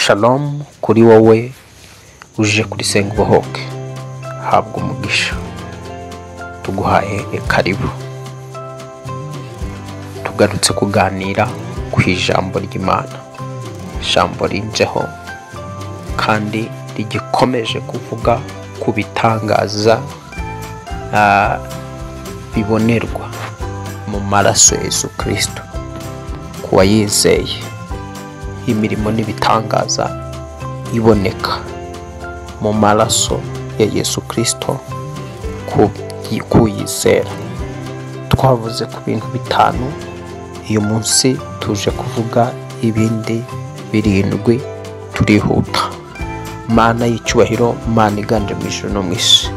Shalom kuri wowe uje kuri Senga Ubohoke, habwa umugisha, tuguhaye karibu. Tugarutse kuganira ku ijambo ry'Imana, ijambo rinjeho kandi rigikomeje kuvuga ku bitangaza bibonerwa mu maraso ya Yesu Kristo ku wayizeye. Imirimo n'ibitangaza iboneka mu maraso ya Yesu Kristo kuyizera. Twavuze ku bintu 5, uyu munsi tuje kuvuga ibindi 7. Turihuta. Mana y'icyubahiro, Mana iganje mu ijuru no mu isi,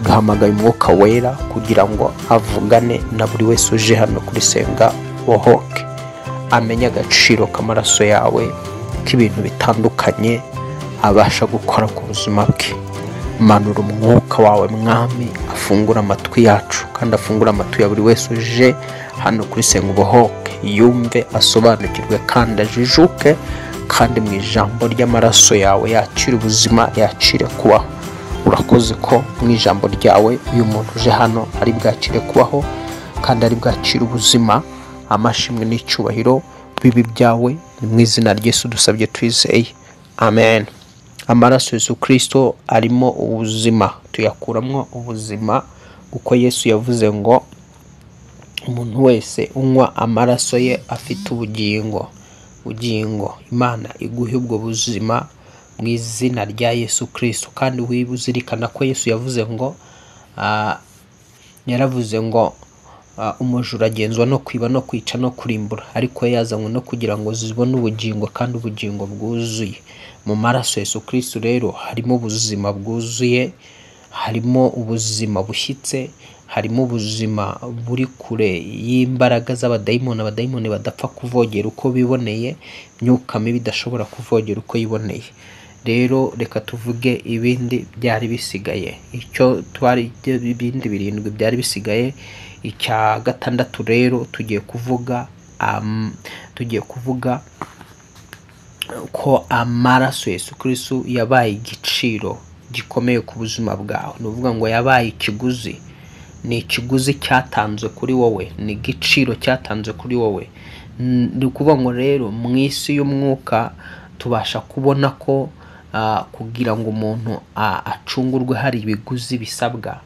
duhamagaye Umwuka Wera kugira ngo avugane na buri wese uje hano kuri Senga Ubohoke, amenye agaciro k'amaraso yawe, k'ibintu bitandukanye abasha gukora ku buzima bwe. Manura umwuka wawe Mwami, afungura amatwi yacu kandi afungura amatwi ya buri wese uje hano kuri Senga Ubohoke, yumve, asobanukirwe kandi ajijuke, kandi mu ijambo ry'amaraso yawe yakire ubuzima, yakire kubaho. Urakoze ko mu ijambo ryawe uyu muntu uje hano ari bwakire kubaho kandi ari bwakire ubuzima. Amashimwe n'icyubahiro bibi byawe, ni mu izina rya Yesu dusabye twizeye, amen. Amaraso Yesu Kristo arimo ubuzima, tuyakuramo ubuzima, kuko Yesu yavuze ngo umuntu wese unywa amaraso ye afite ubugingo. Ubugingo, Imana iguhe ubwo buzima mu izina rya Yesu Kristo. Kandi wibuzirikana ko Yesu yavuze ngo yaravuze ngo umujura agenzwa no kwiba no kwica no kurimbura, ariko yazanywe no kugira ngo zibone ubugingo kandi ubugingo bwuzuye. Mu maraso Yesu Kristo rero harimo ubuzima bwuzuye, harimo ubuzima bushyitse, harimo ubuzima buri kure y'imbaraga z'abadayimoni. Abadayimoni badapfa kuvogera uko biboneye, imyuka mibi idashobora kuvogera uko yiboneye. Rero reka tuvuge ibindi byari bisigaye, icyo twari ibindi 7 byari bisigaye. Icya 6 rero tugiye kuvuga ko amaraso Yesu Kristo yabaye igiciro gikomeye ku buzima bwawe. Ni ukuvuga ngo yabaye ikiguzi, ni ikiguzi cyatanzwe kuri wowe, ni igiciro cyatanzwe kuri wowe. Ni ukuvuga ngo rero mu isi y'umwuka tubasha kubona ko kugira ngo umuntu acungurwe hari ibiguzi bisabwa.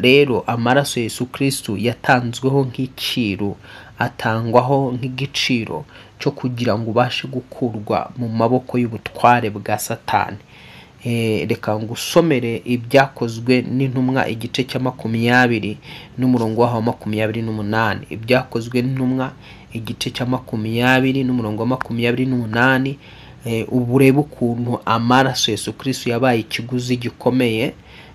Rero amaraso Yesu Kristo yatanzweho nk'iciro, atangwaho nk'igiciro cyo kugira ngo ubashe gukurwa mu maboko y'ubutware bwa Satani. Reka ngusomere ibyakozwe n'intumwa igice cya 20 n'umurongo waho wa 28. Ibyakozwe n'intumwa igice cya 20 n'umurongo wa 28. Ubu urebe ukuntu amaraso Yesu Kristo yabaye ikiguzi gikomeye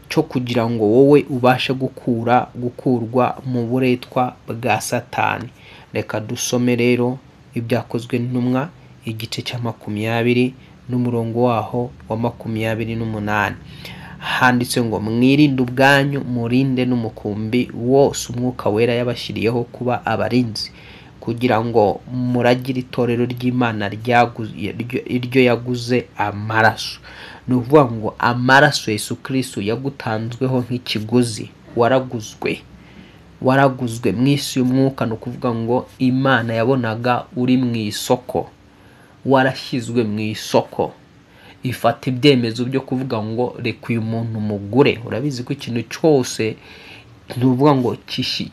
cyo kugira ngo wowe ubashe gukurwa mu buretwa bwa Satani. Reka dusome rero ibyakozwe n'intumwa igice cya 20 n'umurongo waho wa 28. Handitse ngo mwirinde ubwanyu, murinde n'umukumbi wose Umwuka Wera yabashyiriyeho kuba abarinzi, kugira ngo muragire itorero ry'Imana iryo yaguze amaraso. Ni ukuvuga ngo amaraso Yesu Kristo yagutanzweho nk'ikiguzi, waraguzwe, waraguzwe mu isi y'umwuka. Ni ukuvuga ngo Imana yabonaga uri mu isoko, warashyizwe mu isoko, ifata ibyemezo byo kuvuga ngo reka uyu muntu mugure. Urabizi ko ikintu cyose ni ukuvuga ngo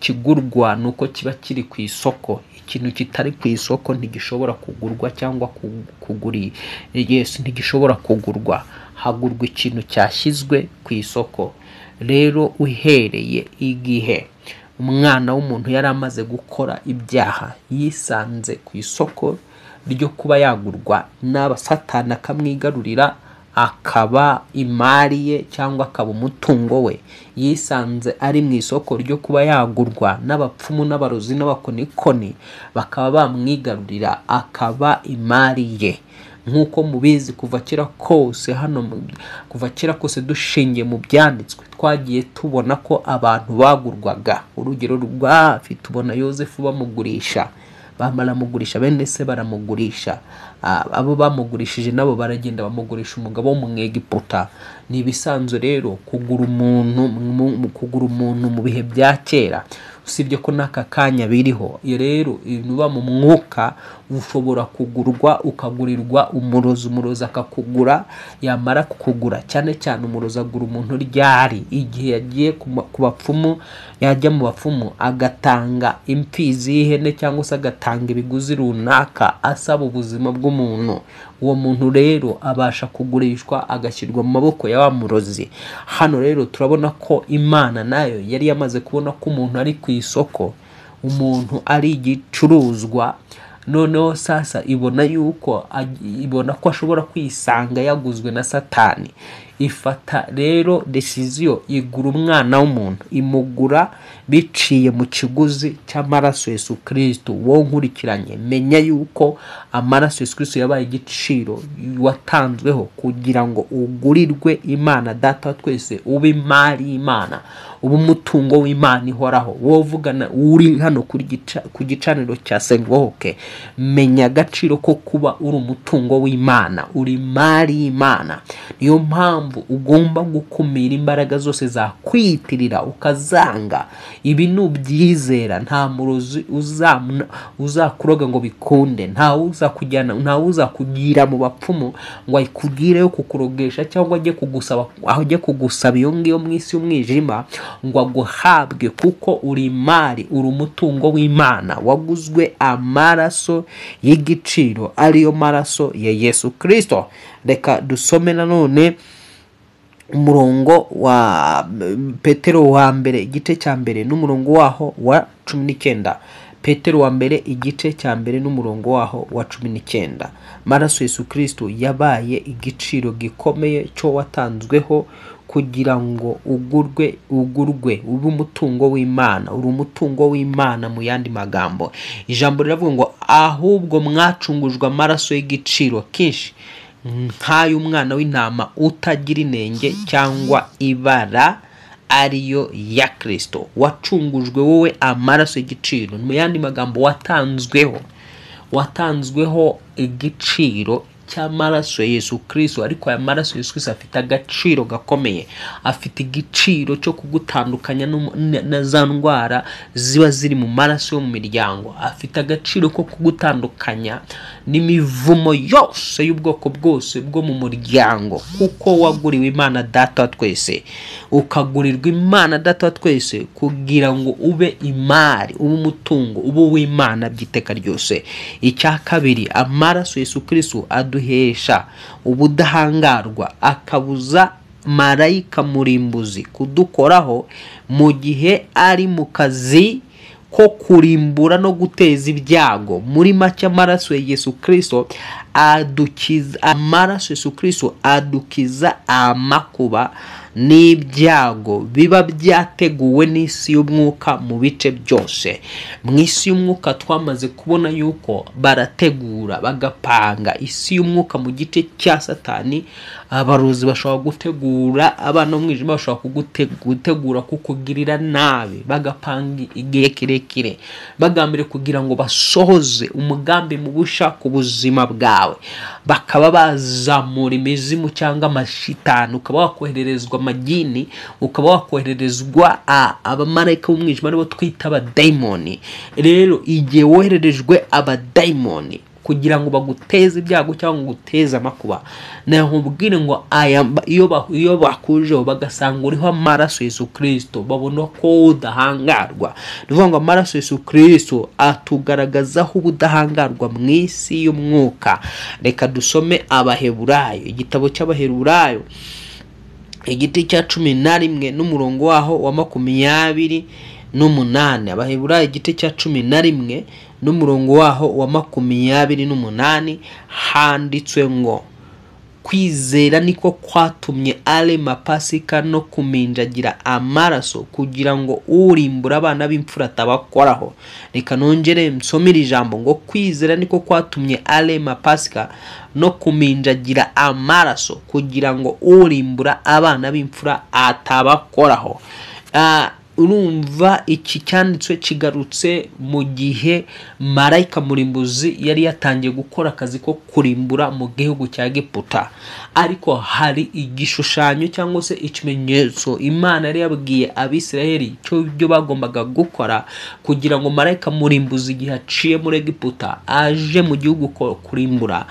kigurwa nuko kiba kiri ku isoko. Ikintu kitari ku isoko ntigishobora kugurwa cyangwa kuguri Yesu ntigishobora kugurwa. Hagurwa ikintu cyashyizwe ku isoko. Rero uhereye igihe umwana w'umuntu yari amaze gukora ibyaha, yisanze ku isoko ryo kuba yagurwa n'abasatani akamwigarurira, akaba imari ye cyangwa akaba umutungo we. Yisanze ari mu isoko ryo kuba yagurwa n'abapfumu n'abarozi n'abakonikoni, bakaba bamwigarurira akaba imari ye. Nk'uko mubizi kuva kera kose hano, kuva kera kose dushingiye mu byanditswe, twagiye tubona ko abantu bagurwaga. Urugero rwa hafi tubona Yosefu bamugurisha, Baramugurisha, bene se baramugurisha, abo bamugurishije nabo baragenda bamugurisha umugabo w'Umwegiputa. Ni ibisanzwe rero kugura umuntu mu bihe bya kera, usibye ko n'aka kanya biriho. Iyo rero uba mu mwuka ushobora kugurwa, ukagurirwa umurozi, umurozi akakugura, yamara kukugura, cyane cyane umurozi agura umuntu ryari igihe yagiye ku bapfumu, yajya mu bapfumu agatanga imfizi y'ihene cyangwa se agatanga ibiguzi runaka asaba ubuzima bw'umuntu. Uwo muntu rero abasha kugurishwa agashyirwa mu maboko ya wa murozi. Hano rero turabona ko Imana nayo yari yamaze kubona ko umuntu ari ku isoko, umuntu ari igicuruzwa. Noneho sasa ibona yuko ibona ko ashobora kwisanga yaguzwe na Satani. Ifata rero decision, igura umwana w'umuntu, imugura biciye mu kiguzi cy'amaraso Yesu Kristo. Wowe nkurikiranye, menya yuko amaraso Yesu Kristo yabaye igiciro watanzweho kugira ngo ugurirwe Imana Data wa twese, ube imari y'Imana, ube umutungo w'Imana ihoraho. Wowe uvugana uri hano ku gicaniro cya Sengohoke, menya agaciro ko kuba uri umutungo w'Imana, uri imari y'Imana. Niyo mpamvu ugomba gukumira imbaraga zose zakwitirira ukazanga. Ibi nubyizera nta murozi uzakuroga ngo bikunde, nta uzakujyana, nta uzakugira mu bapfumu ngo ayikugireyo kukurogesha cyangwa ajye kugusaba, aho ajye kugusaba iyo ngiyo mu isi y'umwijima ngo aguhabwe, kuko uri imari, uri umutungo w'Imana waguzwe amaraso y'igiciro, ariyo maraso ya Yesu Kristo. Reka dusome nanone umurongo wa Petero wa mbere igice cya mbere n'umurongo waho wa 19. Petero wa mbere igice cya mbere n'umurongo waho wa 19. Maraso Yesu Kristo yabaye igiciro gikomeye cyo watanzweho kugira ngo ugurwe ube umutungo w'Imana, uri umutungo w'Imana. Mu yandi magambo, ijambo riravuga ngo ahubwo mwacungujwe amaraso y'igiciro kinshi nk'ay'umwana w'intama utagira inenge cyangwa ibara, ariyo ya Kristo. Wacungujwe wowe amaraso y'igiciro. Mu yandi magambo, watanzweho igiciro cy'amaraso ya Yesu Kristo. Ariko aya maraso Yesu Kristo afite agaciro gakomeye, afite igiciro cyo kugutandukanya na za ndwara ziba ziri mu maraso yo mu miryango, afite agaciro ko kugutandukanya n'imivumo yose y'ubwoko bwose bwo mu muryango, kuko waguriwe Imana Data wa twese, ukagurirwa Imana Data wa twese kugira ngo ube imari, ube umutungo, ube uw'Imana by'iteka ryose. Icya kabiri, amaraso Yesu Kristo aduhesha ubudahangarwa, akabuza marayika murimbuzi kudukoraho mu gihe ari mu kazi ko kurimbura no guteza ibyago. Muri make, amaraso ya Yesu Kristo adukiza, amaraso Yesu Kristo adukiza amakuba n'ibyago biba byateguwe n'isi y'umwuka mu bice byose. Mu isi y'umwuka twamaze kubona yuko barategura bagapanga isi y'umwuka mu gice cya Satani. Abarozi bashobora gutegura, abana b'umwijima bashobora gutegura kukugirira nabi, bagapanga igihe kirekire bagambiriye kugira ngo basohoze umugambi mubisha ku buzima bwawe, bakaba bazamura imizimu cyangwa amashitani, ukaba wakohererezwa amagini, ukaba wakohererezwa abamarayika b'umwijima, aribo twita abadayimoni. Rero igihe wohererejwe abadayimoni kugira ngo baguteze ibyago cyangwa guteza amakuba, nakubwire ngo aya iyo bakujeho bagasanga uriho amaraso Yesu Kristo, babona ko udahangarwa. Ni ukuvuga ngo amaraso Yesu Kristo atugaragazaho ubudahangarwa mu isi y'umwuka. Reka dusome Abaheburayo, igitabo cy'Abaheburayo igiti cya 11 n'umurongo waho wa 28. Abaheburayo igice cya 11 n'umurongo waho wa 28, handitswe ngo kwizera niko kwatumye arema Pasika no kuminjagira amaraso kugira ngo urimbura abana b'imfura atabakoraho. Reka nongere nsomere ijambo ngo kwizera niko kwatumye arema Pasika no kuminjagira amaraso kugira ngo urimbura abana b'imfura atabakoraho. Urumva iki cyanditswe kigarutse mu gihe marayika murimbuzi yari yatangiye gukora akazi ko kurimbura mu gihugu cya Egiputa, ariko hari igishushanyo cyangwa se ikimenyetso Imana yari yabwiye Abisirayeli cyo ibyo bagombaga gukora kugira ngo marayika murimbuzi igihe aciye muri Egiputa aje mu gihugu kurimbura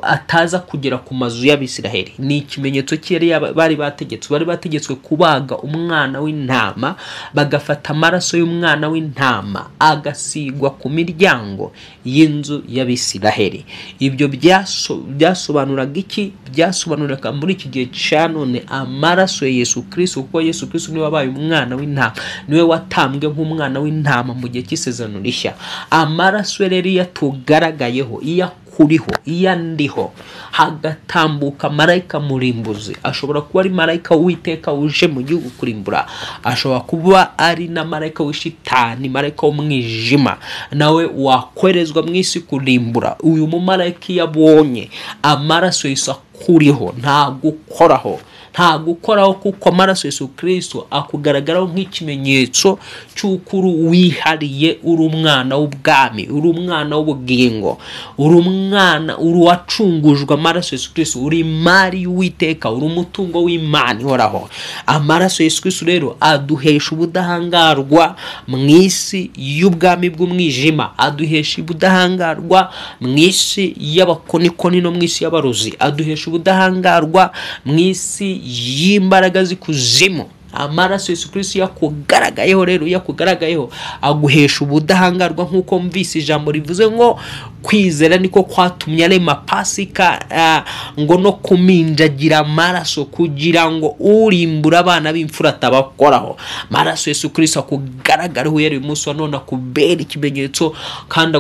ataza kugera ku mazu y'Abisirayeli. Ni ikimenyetso cyari bari bategetswe kubaga umwana w'intama, bagafata amaraso y'umwana w'intama agasigwa ku miryango y'inzu y'Abisiraheli. Ibyo byasobanuraga iki? Byasobanuraga muri iki gihe cya none amaraso ya Yesu Kristo, kuko Yesu Kristo niwe wabaye umwana w'intama, niwe watambwe nk'umwana w'intama mu gihe cy'isezerano rishya. Amaraso rero iyo atugaragayeho, iyo kuriho, iyo ndiho, hagatambuka marayika murimbuzi, ashobora kuba ari marayika w'Uwiteka uje mu gihugu kurimbura, ashobora kuba ari na marayika w'ishitani, marayika w'umwijima nawe wakwerezwa mu isi kurimbura. Uyu mumarayika iyo abonye amaraso Yesu akuriho ntagukoraho, ntagukoraho, kuko amaraso Yesu Kristo akugaragaraho nk'ikimenyetso cy'uko uri wihariye, uri umwana w'ubwami, uri umwana w'ubugingo, uri umwana, uri uwacungujwe amaraso Yesu Kristo, uri imari y'Uwiteka, uri umutungo w'Imana ihoraho. Amaraso Yesu Kristo rero aduhesha ubudahangarwa mu isi y'ubwami bw'umwijima, aduhesha ubudahangarwa mu isi y'abakonikoni no mu isi y'abarozi, aduhesha ubudahangarwa mu isi y'imbaraga z'ikuzimu. Amaraso Yesu Kristo yakugaragayeho rero, yakugaragayeho aguhesha ubudahangarwa, nk'uko mvise ijambo rivuze ngo kwizera niko kwatumye arema Pasika, ngo no kuminjagira amaraso kugira ngo urimbura abana b'imfura atabakoraho. Amaraso Yesu Kristo akugaragareho uhereye umunsi wa none, akubera ikimenyetso, kandi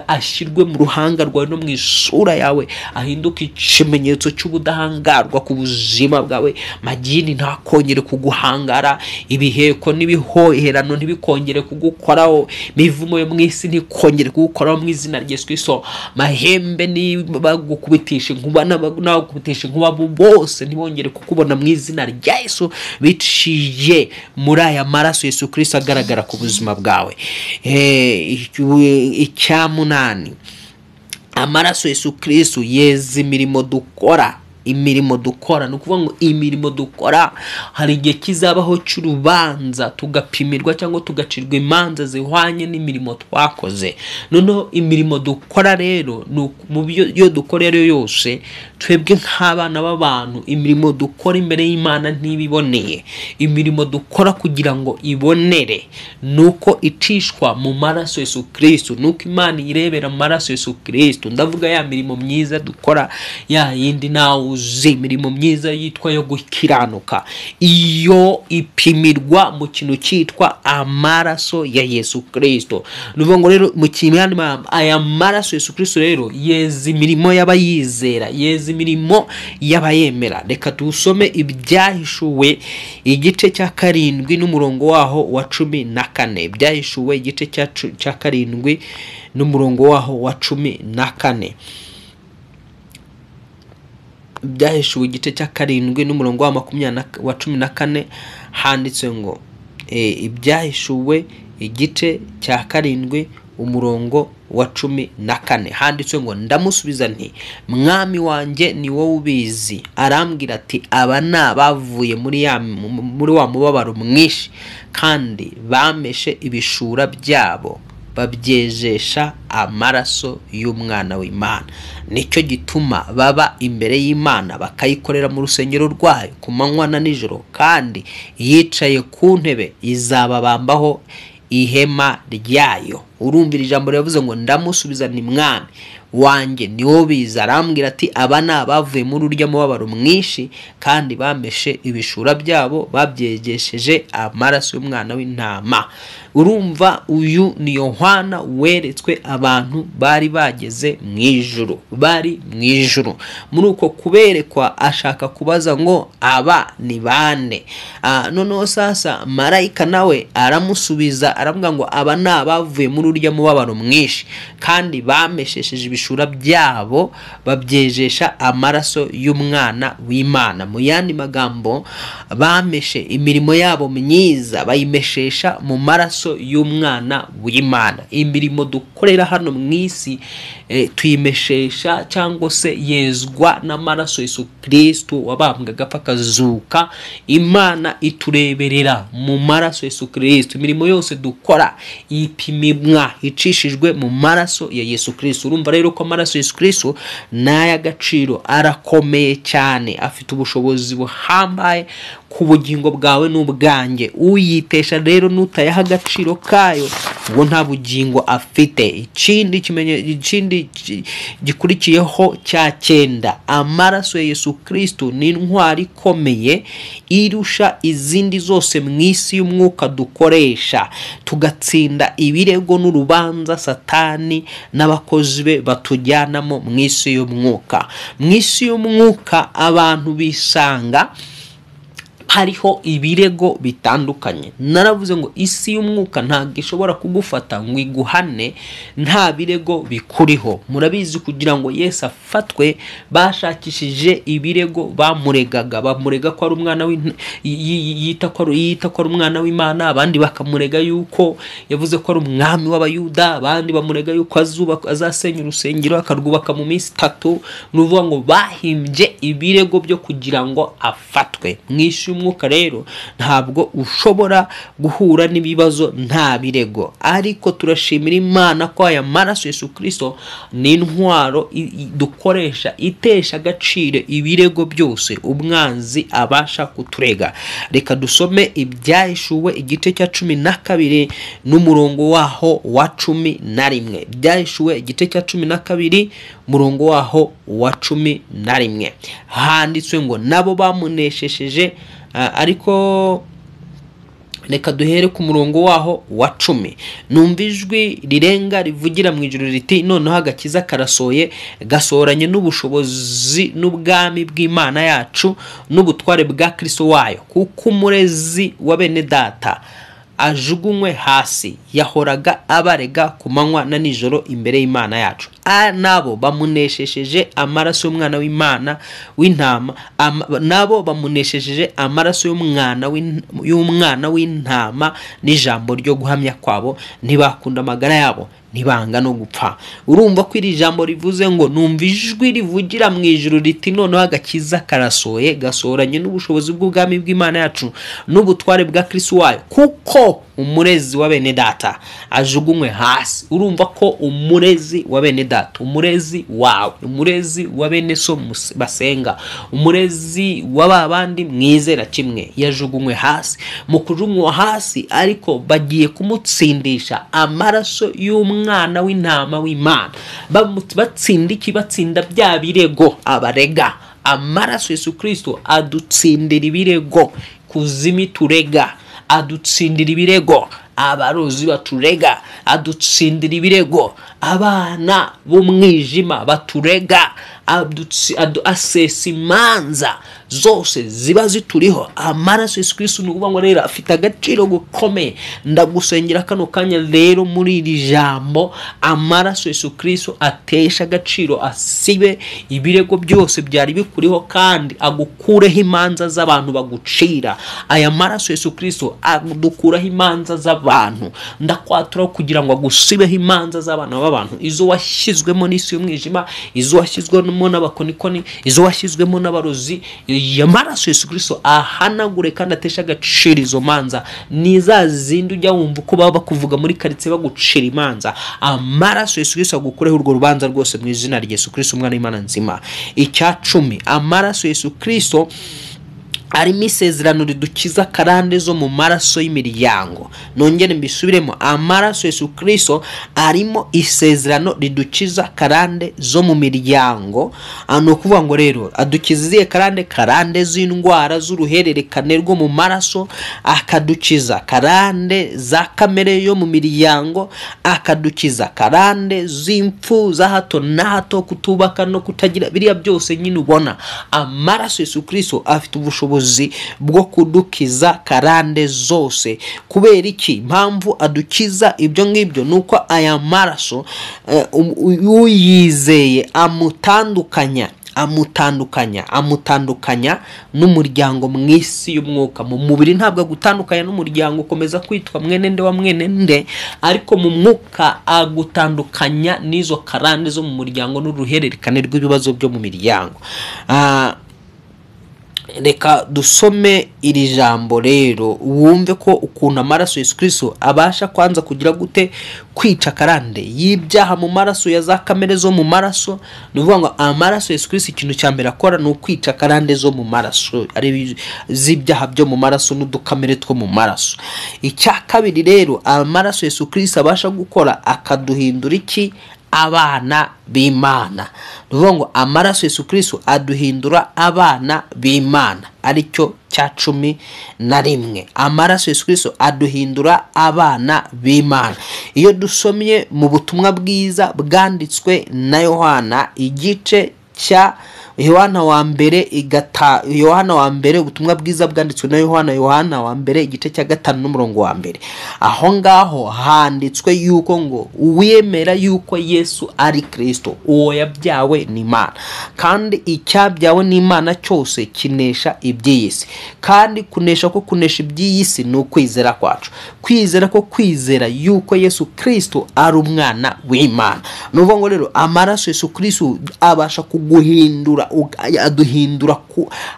ashyirwe mu ruhanga rwawe no mu isura yawe, ahinduke ikimenyetso cy'ubudahangarwa ku buzima bwawe. Magini ntakongere kuguhangara, ibiheko n'ibihoherano ntibikongere kugukoraho, imivumo yo mu isi ntikongere kugukoraho mu izina rya Yesu Kristo. Mahembe nibagukubitisha inkuba n'abagukubitisha inkuba bose ntibongere kukubona mu izina rya Yesu, biciye muri aya maraso Yesu Kristo agaragara ku buzima bwawe. Icya munani, amaraso Yesu Kristo yeza imirimo dukora. Imirimo dukora, ni ukuvuga ngo imirimo dukora hari igihe kizabaho cy'urubanza, tugapimirwa cyangwa tugacirwa imanza zihwanye n'imirimo twakoze. Noneho imirimo dukora rero, mu byo dukora rero yose, twebwe nk'abana b'abantu, imirimo dukora imbere y'Imana ntibiboneye. Imirimo dukora kugira ngo ibonere nuko icishwa mu maraso Yesu Kristo, nuko Imana irebera mu maraso Yesu Kristo. Ndavuga ya mirimo myiza dukora, ya yindi nawe uzi, imirimo myiza yitwa yo gukiranuka, iyo ipimirwa mu kintu cyitwa amaraso ya Yesu Kristo. Nuvuga ngo rero mu kintu aya maraso Yesu Kristo rero yeza imirimo y'abayizera, yeza imirimo y'abayemera. Reka dusome Ibyahishuwe igice cya 7 n'umurongo waho wa 14. Ibyahishuwe igice cya 7 n'umurongo waho wa 14. Ibyahishuwe igice cya 7 n'umurongo wa 14 handitse ngo Ibyahishuwe igice cya 7 umurongo wa 14 handitswe ngo ndamusubiza nti mwami wanjye ni wowe ubizi. Arambwira ati aba ni abavuye muri wa mubabaro mwinshi, kandi bameshe ibishura byabo babyejesha amaraso y'umwana w'Imana. Nicyo gituma baba imbere y'Imana bakayikorera mu rusengero rwayo ku manywa na nijoro, kandi yicaye ku ntebe izababambaho ihema ryayo. Urumvira ijambo ryavuze ngo ndamusubiza ni mwami wanjye ni wowe ubizi. Arambwira ati aba ni abavuye muri urya mubabaro mwinshi, kandi bameshe ibishura byabo babyegesheje amaraso y'umwana w'intama. Urumva uyu ni Yohana weretswe abantu bari bageze mu ijuru, bari mu ijuru. Muri uko kuberekwa ashaka kubaza ngo aba ni bande. Noneho sasa marayika nawe aramusubiza aramubwira ngo aba ni abavuye muri urya mubabaro mwinshi, kandi bameshesheje ibishura byabo babyejesha amaraso y'umwana w'Imana. Mu yandi magambo, bameshe imirimo yabo myiza bayimeshesha mu maraso y'umwana w'Imana. Imirimo dukorera hano mu isi tuyimeshesha cyangwa se yezwa n'amaraso Yesu Kristo wabambwe agapfa akazuka. Imana itureberera mu maraso Yesu Kristo. Imirimo yose dukora ipimwa icishijwe mu maraso ya Yesu Kristo. Urumva rero ko amaraso Yesu Kristo n'ay'agaciro, arakomeye cyane, afite ubushobozi buhambaye ku bugingo bwawe n'ubwanjye. Uyitesha rero n'utayaha agaciro kayo, ubwo nta bugingo afite. Ikindi gikurikiyeho cya 9, amaraso ya Yesu Kristo ni intwari ikomeye irusha izindi zose mu isi y'umwuka dukoresha, tugatsinda ibirego n'urubanza Satani n'abakozi be batujyanamo mu isi y'umwuka. Mu isi y'umwuka abantu bisanga hariho ibirego bitandukanye. Naravuze ngo isi y'umwuka ntabwo ishobora kugufata ngo iguhane nta birego bikuriho. Murabizi, kugira ngo Yesu afatwe bashakishije ibirego bamuregaga, bamurega ko ari umwana yita ko ari umwana w'Imana, abandi bakamurega yuko yavuze ko ari umwami w'Abayuda, abandi bamurega yuko azasenya urusengero akarwubaka mu minsi 3. Ni ukuvuga ngo bahimbye ibirego byo kugira ngo afatwe. Mu isi y'umwuka rero ntabwo ushobora guhura n'ibibazo nta birego, ariko turashimira Imana ko aya maraso Yesu Kristo ni intwaro dukoresha itesha agaciro ibirego byose umwanzi abasha kuturega. Reka dusome Ibyahishuwe igice cya 12 n'umurongo waho wa 11. Ibyahishuwe igice cya 12 umurongo waho wa 11, handitswe ngo nabo bamuneshesheje. Ariko reka duhere ku murongo waho wa 10. Numva ijwi rirenga rivugira mu ijuru riti, noneho agakiza karasoye, gasoranye n'ubushobozi n'ubwami bw'Imana yacu n'ubutware bwa Kristo wayo, kuko umurezi wa bene data ajugunywe hasi, yahoraga abarega ku manywa na nijoro imbere y'Imana yacu. Nabo bamuneshesheje amaraso y'umwana w'Imana w'intama, nabo bamuneshesheje amaraso y'umwana w'intama n'ijambo ryo guhamya kwabo, ntibakunda amagara yabo, ntibanga no gupfa. Urumva ko iri jambo rivuze ngo numva ijwi rivugira mu ijuru riti, noneho agakiza karasoye, gasoranye n'ubushobozi bw'ubwami bw'Imana yacu n'ubutware bwa Kristo wayo, kuko umurezi wa bene data ajugunywe hasi. Urumva ko umurezi wa bene data, umurezi wawe, umurezi wa bene so basenga, umurezi wa babandi mwizera kimwe, yajugunywe hasi. Mu kujugunywa hasi ariko bagiye kumutsindisha amaraso y'umwana w'intama w'Imana. Batsinda iki? Batsinda bya birego abarega. Amaraso Yesu Kristo adutsindira ibirego kuzimi turega, adutsindira ibirego abarozi baturega, adutsindira ibirego abana b'umwijima baturega, asesa imanza zose ziba zituriho. Amaraso Yesu Kristo ni ukuvuga ngo rero afite agaciro gakomeye. Ndagusengera kano kanya rero muri iri jambo, amaraso Yesu Kristo atesha agaciro, asibe ibirego byose byari bikuriho, kandi agukureho imanza z'abantu bagucira. Aya maraso Yesu Kristo adukuraho imanza z'abantu. Ndakwatura kugira ngo agusibeho imanza z'abana b'abantu, izo washyizwemo n'isi y'umwijima, izo washyizwemo n'abakonikoni, izo washyizwemo n'abarozi. Amaraso Yesu Kristo ahanagure kandi atesha agaciro izo manza. Ni za zindi ujya wumva uko baba bakuvuga muri karitsiye bagucira imanza. Amaraso Yesu Kristo agukureho urwo rubanza rwose mu izina rya Yesu Kristo umwana w'Imana nzima. Icya 10, amaraso Yesu Kristo arimo isezerano ridukiza karande zo mu maraso y'imiryango. Nongere mbisubiremo, amaraso Yesu Kristo arimo isezerano ridukiza karande zo mu miryango. Ni ukuvuga ngo rero adukiza izihe karande? Karande z'indwara z'uruhererekane rwo mu maraso, akadukiza karande za kamere yo mu miryango, akadukiza karande z'impfu za hato na hato, kutubaka no kutagira, biriya byose nyine ubona. Amaraso Yesu Kristo afite ubushobozi ubushobozi bwo kudukiza karande zose. Kubera iki? Impamvu adukiza ibyo ngibyo ni uko aya maraso uyizeye amutandukanya n'umuryango mu isi y'umwuka. Mu mubiri ntabwo agutandukanya n'umuryango, ukomeza kwitwa mwene nde wa mwene nde, ariko mu mwuka agutandukanya n'izo karande zo mu muryango n'uruhererekane rw'ibibazo byo mu miryango. Reka dusome iri jambo rero wumve ko ukuntu amaraso Yesu Kristo abasha kwanza kugira gute kwica karande y'ibyaha mu maraso ya za kamere zo mu maraso. Ni ukuvuga ngo amaraso Yesu Kristo ikintu cya mbere akora ni ukwica karande zo mu maraso, ari z'ibyaha byo mu maraso n'udukamere two mu maraso. Icya kabiri rero amaraso Yesu Kristo abasha gukora akaduhindura iki? Abana b'Imana. Ni ukuvuga ngo amaraso Yesu Kristo aduhindura abana b'Imana, aricyo cya 11. Amaraso Yesu Kristo aduhindura abana b'Imana. Iyo dusomye mu butumwa bwiza bwanditswe na Yohana, igice cya Yohana wa mbere Yohana wa mbere, ubutumwa bwiza bwanditswe na Yohana, Yohana wa mbere igice cya 5 n'umurongo wa 1, aho ngaho handitswe yuko ngo uwemera yuko Yesu ari Kristo uwo yabyawe n'Imana, kandi icyabyawe n'Imana cyose kinesha iby'isi. Kandi kunesha ko kunesha iby'isi ni ukwizera kwacu, kwizera ko kwizera yuko Yesu Kristo ari umwana w'Imana. Ni ukuvuga ngo rero amaraso Yesu Kristo abasha kuguhindura,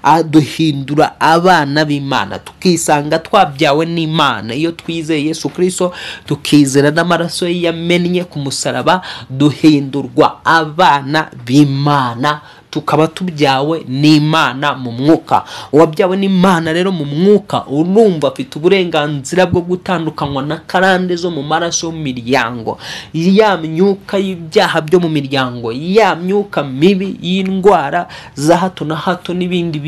aduhindura abana b'Imana, tukisanga twabyawe n'Imana. Iyo twizeye Yesu Kristo tukizera n'amaraso ye yamennye ku musaraba, duhindurwa abana b'Imana, tukaba tubyawe n'Imana mu mwuka. Uwabyawe n'Imana rero mu mwuka urumva afite uburenganzira bwo gutandukanywa na karande zo mu maraso mu miryango, ya myuka y'ibyaha byo mu miryango, ya myuka mibi y'indwara za hato na hato n'ibindi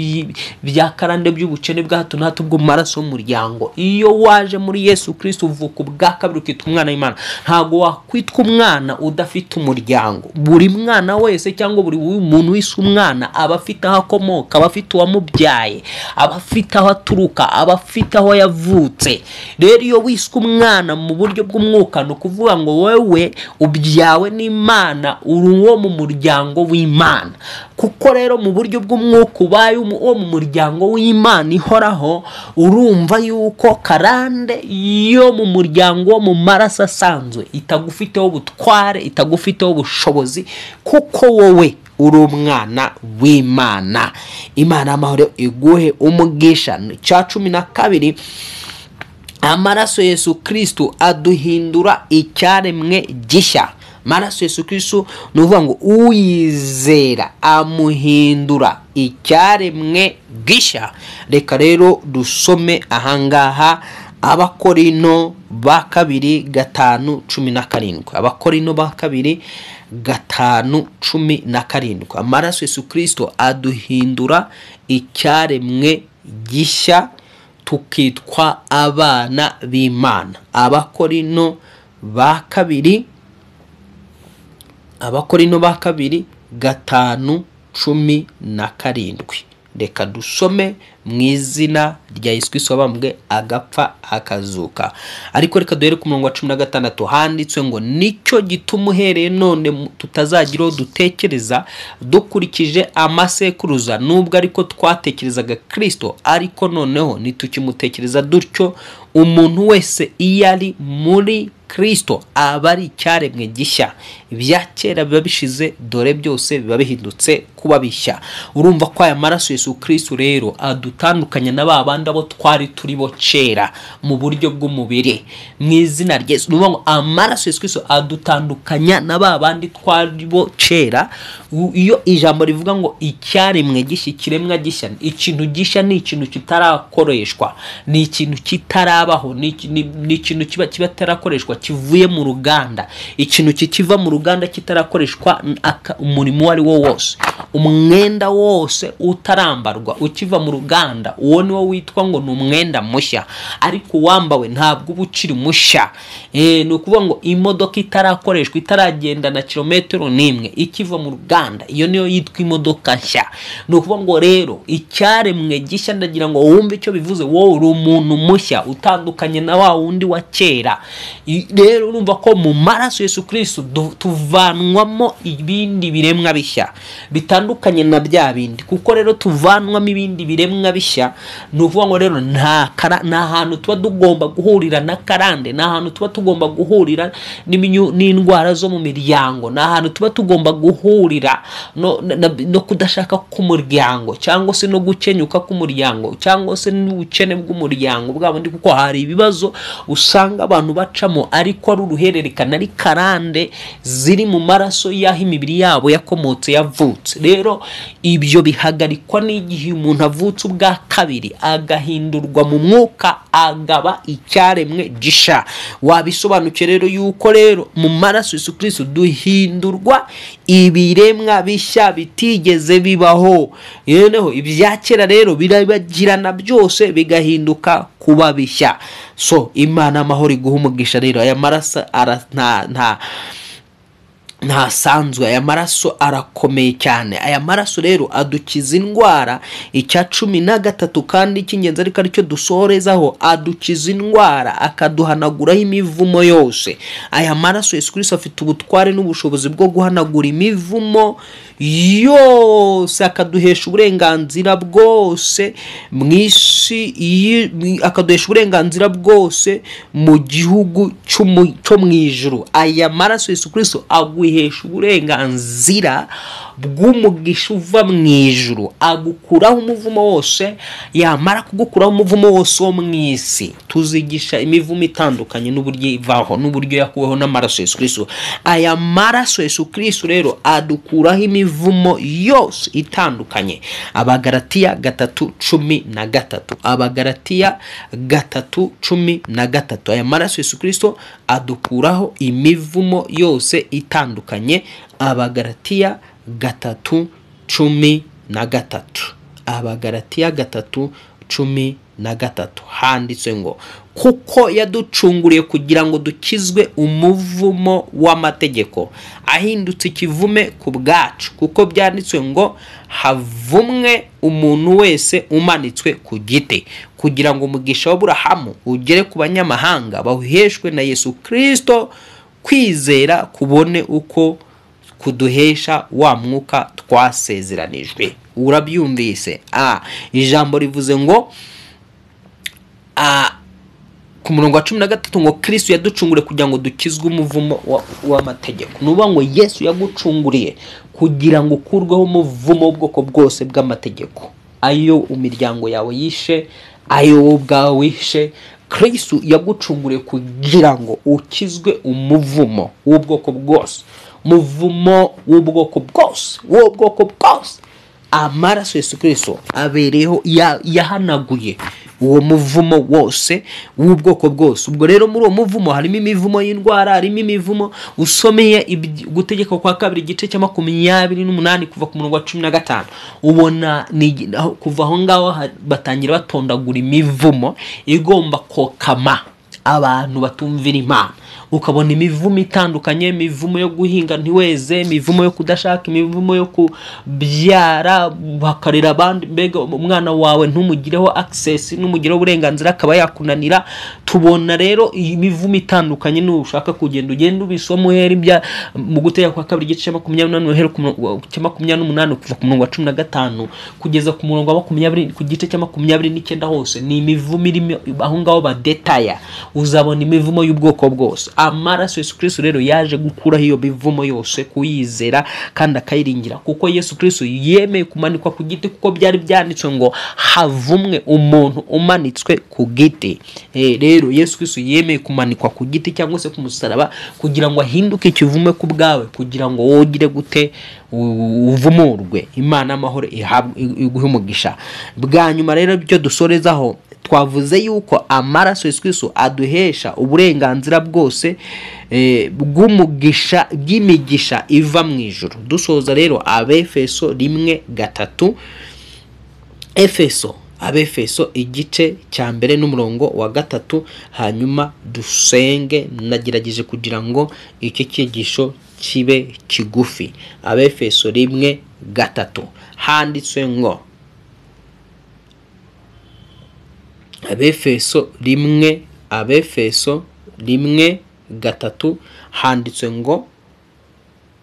bya karande by'ubukene bwa hato na hato bwo mu maraso mu muryango. Iyo waje muri Yesu Kristo uvuka ubwa kabiri ukitwa umwana w'Imana. Ntabwo wakwitwa umwana udafite umuryango. Buri mwana wese cyangwa buri muntu wese umwana aba afite aho akomoka, aba afite uwamubyaye, aba afite aho aturuka, aba afite aho yavutse. Rero iyo wiswe umwana mu buryo bw'umwuka, ni ukuvuga ngo wowe ubyawe n'Imana, uri uwo mu muryango w'Imana. Kuko rero mu buryo bw'umwuka ubaye uwo mu muryango w'Imana ihoraho, urumva yuko karande yo mu muryango wo mu maraso asanzwe itagufiteho ubutware, itagufiteho ubushobozi, kuko wowe uri umwana w'Imana. Imana amahoro iguhe umugisha. Cya 12, amaraso Yesu Kristo aduhindura icyaremwe gishya. Amaraso Yesu Kristo ni ukuvuga ngo uyizera amuhindura icyaremwe gishya. Reka rero dusome ahangaha Abakorino ba kabiri 5:17. Abakorino ba kabiri 5:17. Amaraso Yesu Kristo aduhindura icyaremwe gishya, tukitwa abana b'Imana. Abakorino ba kabiri, Abakorino ba kabiri 5:17. Reka dusome mu izina rya Yesu Kristo wabambwe agapfa akazuka. Ariko reka duhere ku murongo wa 16, handitswe ngo nicyo gituma uhereye none tutazagira dutekereza dukurikije amasekuruza, nubwo ariko twatekerezaga Kristo, ariko noneho ntitukimutekereza dutyo. Umuntu wese iyo ari muri Kristo aba ari icyaremwe gishya, ibya kera biba bishize, dore byose biba bihindutse kuba bishya. Urumva ko aya maraso Yesu Kristo rero adutandukanya na ba bandi abo twari turi bo kera mu buryo bw'umubiri. Mu izina rya Yesu, ni amaraso Yesu Kristo adutandukanya na ba bandi twari bo kera. Iyo ijambo rivuga ngo icyaremwe gishya, ikiremwa gishya, ikintu gishya ni ikintu kitarakoreshwa, ni ikintu kitarabaho, ni ikintu kiba kitarakoreshwa, kivuye mu ruganda. Ikintu kikiva mu ruganda kitarakoreshwa umurimo wari wo wose, umwenda wose utarambarwa ukiva mu ruganda ruganda, uwo niwo witwa ngo ni umwenda mushya, ariko uwambawe ntabwo uba ukiri mushya. Ni ukuvuga ngo imodoka itarakoreshwa, itaragenda na kilometero n'imwe, ikiva mu ruganda, iyo niyo yitwa imodoka nshya. Ni ukuvuga ngo rero icyaremwe gishya, ndagira ngo wumve icyo bivuze, wowe uri umuntu mushya utandukanye na wa wundi wa kera. Rero urumva ko mu maraso Yesu Kristo tuvanwamo ibindi biremwa bishya bitandukanye na bya bindi. Kuko rero tuvanwamo ibindi biremwa bishya, ni ukuvuga ngo rero nta hantu tuba tugomba guhurira na karande, nta hantu tuba tugomba guhurira n'indwara zo mu miryango, nta hantu tuba tugomba guhurira no kudashaka k'umuryango, cyangwa se no gukenyuka k'umuryango, cyangwa se n'ubukene bw'umuryango bwa bundi. Kuko hari ibibazo usanga abantu bacamo ariko ari uruhererekane, ari karande ziri mu maraso y'aho imibiri yabo yakomotse, yavutse. Rero ibyo bihagarikwa n'igihe umuntu avutse ubwa kabiri, agahindurwa mu mwuka, agaba icyaremwe gisha. Wabisobanukiwe rero yuko rero mu maraso Yesu Kristo duhindurwa ibiremwa bishya bitigeze bibaho. Noneho ibya kera rero birabagirana byose bigahinduka kuba bishya. So Imana amahoro iguha umugisha. Rero aya maraso ntasanzwe, aya maraso arakomeye cyane. Aya maraso rero adukiza indwara. Icya 13 kandi cy'ingenzi ariko aricyo dusorezaho, adukiza indwara akaduhanaguraho imivumo yose. Aya maraso Yesu Kristo afite ubutware n'ubushobozi bwo guhanagura imivumo yose, akaduhesha uburenganzira bwose mu isi, akaduhesha uburenganzira bwose mu gihugu cyo mu ijuru. Aya maraso Yesu Kristo aguhesha uburenganzira bw'umugisha uva mu ijuru, agukuraho umuvumo wose. Yamara kugukuraho umuvumo wose wo mu isi, tuzigisha imivumo itandukanye n'uburyo ivaho n'uburyo yakuweho n'amaraso Yesu Kristo. Aya maraso Yesu Kristo rero adukuraho imivumo yose itandukanye. Abagalatiya 3:13, Abagalatiya 3:13. Aya maraso Yesu Kristo adukuraho imivumo yose itandukanye. Abagalatiya 3:13, Abagalatiya 3:13 handitse ngo kuko yaducunguriye kugira ngo dukizwe umuvumo w'amategeko, ahindutse ikivume ku bwacu, kuko byanditswe ngo havumwe umuntu wese umanitswe ku giti, kugira ngo umugisha w'Aburahamu ugere ku banyamahanga bawuheshwe na Yesu Kristo, kwizera kubone uko kuduhesha wa mwuka twasezeranijwe. Urabyumvise? Ijambo rivuze ngo ku murongo wa 13 ngo Kristo yaducunguriye kugira ngo dukizwe umuvumo w'amategeko. Nuba ngo Yesu yagucunguriye kugira ngo ukurweho umuvumo w'ubwoko bwose bw'amategeko, ayo imiryango yawe yishe, ayo wowe ubwawe wishe. Kristo yagucunguriye kugira ngo ukizwe umuvumo w'ubwoko bwose, muvumo w'ubwoko bwose, w'ubwoko bwose. Amaraso Yesu Kristo abereho, yahanaguye uwo muvumo wose w'ubwoko bwose. Ubwo rero muri uwo muvumo harimo imivumo y'indwara, harimo imivumo. Usomeye Gutegeka kwa Kabiri igice cya 28 kuva ku murongo wa 15, ubona kuva aho ngaho batangira batondagura imivumo igomba kokama abantu batumvira Imana. Ukabona imivumo itandukanye, imivumo yo guhinga ntiweze, imivumo yo kudashaka, imivumo yo kubyara bakarera abandi, mbega umwana wawe ntumugireho access, ntumugireho uburenganzira akaba yakunanira. Tubona rero imivumo itandukanye. Nushaka kugenda ugenda ubisoma uhera ibya mu Gutegeka kwa Kabiri igice cya 28 uhera ku cya 28 kuva ku murongo wa 15 kugeza ku murongo wa 20 ku gice cya 29 hose ni imivumo irimo aho ngaho badetaya. Uzabona imivumo y'ubwoko bwose. Amaraso Yesu Kristo rero yaje gukuraho iyo mivumo yose, kuyizera kandi akayiringira, kuko Yesu Kristo yemeye kumanikwa ku giti, kuko byari byanditswe ngo havumwe umuntu umanitswe ku giti. Rero Yesu Kristo yemeye kumanikwa ku giti cyangwa se ku musaraba kugira ngo ahinduke ikivume ku bwawe, kugira ngo wogire gute uvumurwe. Imana amahoro iguhe umugisha. Bwa nyuma rero byo dusorezaho, twavuze yuko amaraso Yesu Kristo aduhesha uburenganzira bwose bw'umugisha, bw'imigisha iva mu ijuru. Dusoza rero Abefeso 1:3, Efeso Abefeso igice cya 1 n'umurongo wa 3, hanyuma dusenge. Nagerageje kugira ngo iki cyigisho kibe kigufi. Abefeso 1:3 handitswe ngo, Abefeso 1:3 handitswe ngo,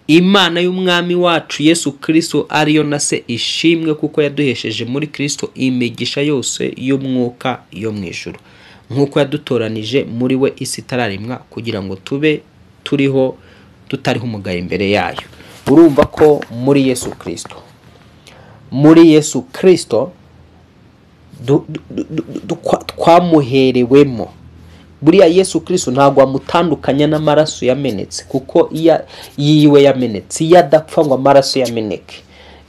Imana y'Umwami wacu Yesu Kristo ariyo na se ishimwe, kuko yaduhesheje muri Kristo imigisha yose y'umwuka yo mu ijuru, nk'uko yadutoranije muri we isi itararemwa, kugira ngo tube turiho tutariho umugayo imbere yayo. Urumva ko muri Yesu Kristo, muri Yesu Kristo twamuherewemo. Buriya Yesu Kristo ntabwo amutandukanya n'amaraso yamenetse, kuko yiwe yamenetse, iyo adapfa ngo amaraso yameneke,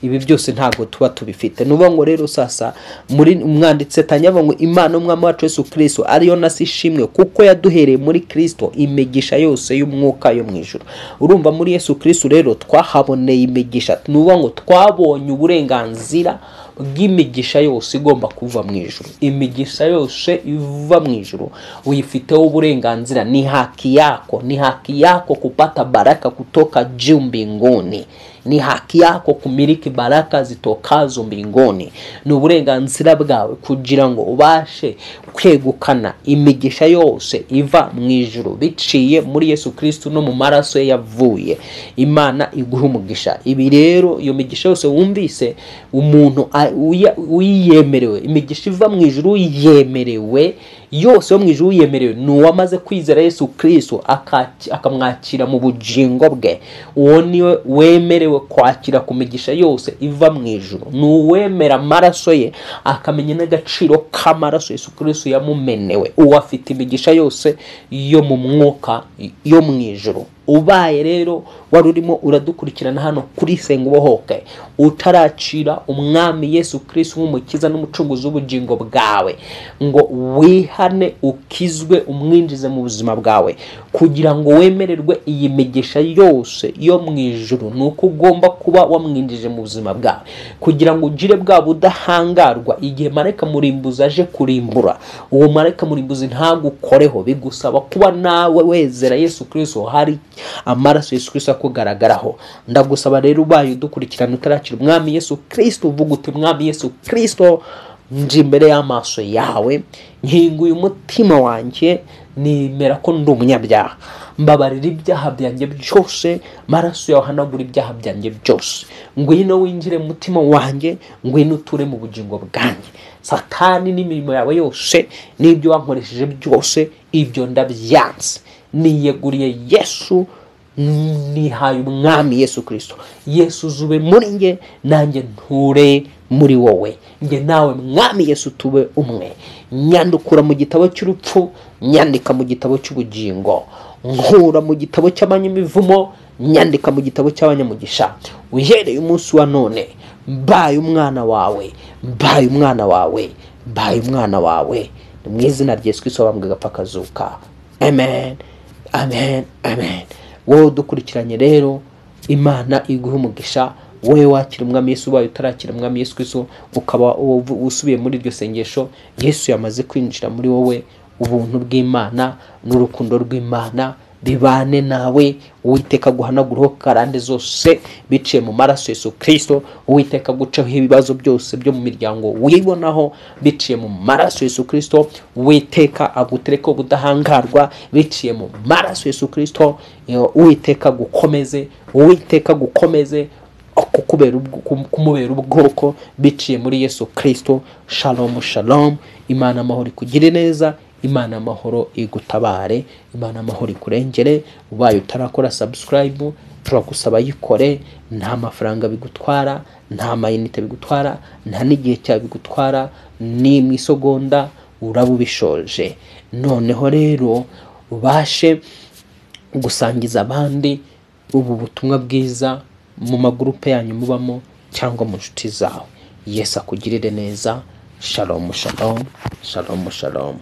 ibi byose ntabwo tuba tubifite. Nuba ngo rero sasa muri umwanditse tanyavuga ngo Imana y'Umwami wacu Yesu Kristo ariyo na se ishimwe, kuko yaduhereye muri Kristo imigisha yose y'umwuka yo mu ijuru. Urumva muri Yesu Kristo rero twahaboneye imigisha. Nuba ngo twabonye uburenganzira bw'imigisha yose igomba kuva mu ijuru. Imigisha yose iva mu ijuru uyifiteho uburenganzira, ni haki yako, ni haki yako kupata baraka kutoka juu mbinguni, ni haki yako kumiliki baraka zitokazo mbinguni. Ni uburenganzira bwawe kugira ngo ubashe kwegukana imigisha yose iva mu ijuru biciye muri Yesu Kristo no mu maraso ye yavuye. Imana iguha umugisha. Ibi rero iyo migisha yose wumvise umuntu uyiyemerewe, imigisha iva mu ijuru yemerewe yose yo mu ijuru yemerewe ni uwamaze kwizera Yesu Kristo akamwakira mu bugingo bwe. Uwo niwe wemerewe kwakira ku migisha yose iva mu ijuru, ni uwemera amaraso ye akamenya n'agaciro k'amaraso Yesu Kristo yamumenewe. Uwo afite imigisha yose yo mu mwuka yo mu ijuru. Ubaye rero wari urimo uradukurikirana hano kuri Senga Ubohoke, utaracira Umwami Yesu Kristo nk'umukiza n'umucunguzi w'ubugingo bwawe, ngo wihane ukizwe umwinjize mu buzima bwawe kugira ngo wemererwe iyi migisha yose yo mu ijuru, nuko ugomba kuba wamwinjije mu buzima bwawe kugira ngo ugire bwa budahangarwa igihe marayika murimbuzi aje kurimbura. Uwo marayika murimbuzi ntagukoreho, bigusaba kuba nawe wezera Yesu Kristo, hari amaraso Yesu Kristo akugaragaraho. Ndagusaba rero ubaye udukurikirana utarakira Umwami Yesu Kristo, uvuga uti Mwami Yesu Kristo, nje imbere y'amaso yawe, nkinguye umutima wanjye, nemera ko ndi umunyabyaha, mbabarira ibyaha byanjye byose, maraso yawe ahanagura ibyaha byanjye byose, ngwino winjire mu mutima wanjye, ngwino uture mu bugingo bwanjye. Satani n'imirimo yawe yose n'ibyo wankoresheje byose, ibyo ndabyanze, niyeguriye Yesu, nihaye Umwami Yesu Kristo. Yesu uzube muri nge, nanjye nture muri wowe, nge nawe Mwami Yesu tube umwe. Nyandukura mu gitabo cy'urupfu, nyandika mu gitabo cy'ubugingo, nkura mu gitabo cy'abanyamivumo, nyandika mu gitabo cy'abanyamugisha. Uhereye umunsi wa none mbaye umwana wawe, mbaye umwana wawe, mbaye umwana wawe, mu izina rya Yesu Kristo wabambwe agapfa akazuka. Amen, amen, amen. Wowe udukurikiranye rero, Imana iguhe umugisha. Wowe wakira Umwami Yesu, ubaye utarakira Umwami Yesu Kristo ukaba usubiye muri iryo sengesho, Yesu yamaze kwinjira muri wowe. Ubuntu bw'Imana n'urukundo rw'Imana bibane nawe. Uwiteka aguhanaguraho karande zose biciye mu maraso Yesu Kristo. Uwiteka aguceho ibibazo byose byo mu miryango wibonaho biciye mu maraso Yesu Kristo. Uwiteka agutereke ubudahangarwa biciye mu maraso Yesu Kristo. Uwiteka agukomeze, Uwiteka agukomeze kumubera ubwoko biciye muri Yesu Kristo. Shalom, shalom. Imana amahoro ikugire neza, Imana amahoro igutabare, Imana amahoro ikurengere. Ubaye utarakora subscribe, turagusaba yikore. Nta mafaranga bigutwara, nta mayinite bigutwara, nta n'igihe cyawe bigutwara, ni mu isegonda uraba ubishoje. Noneho rero ubashe gusangiza abandi ubu butumwa bwiza mu magurupe yanyu mubamo cyangwa mu nshuti zawe. Yesu akugirire neza. Shalom, shalom, shalom, shalom.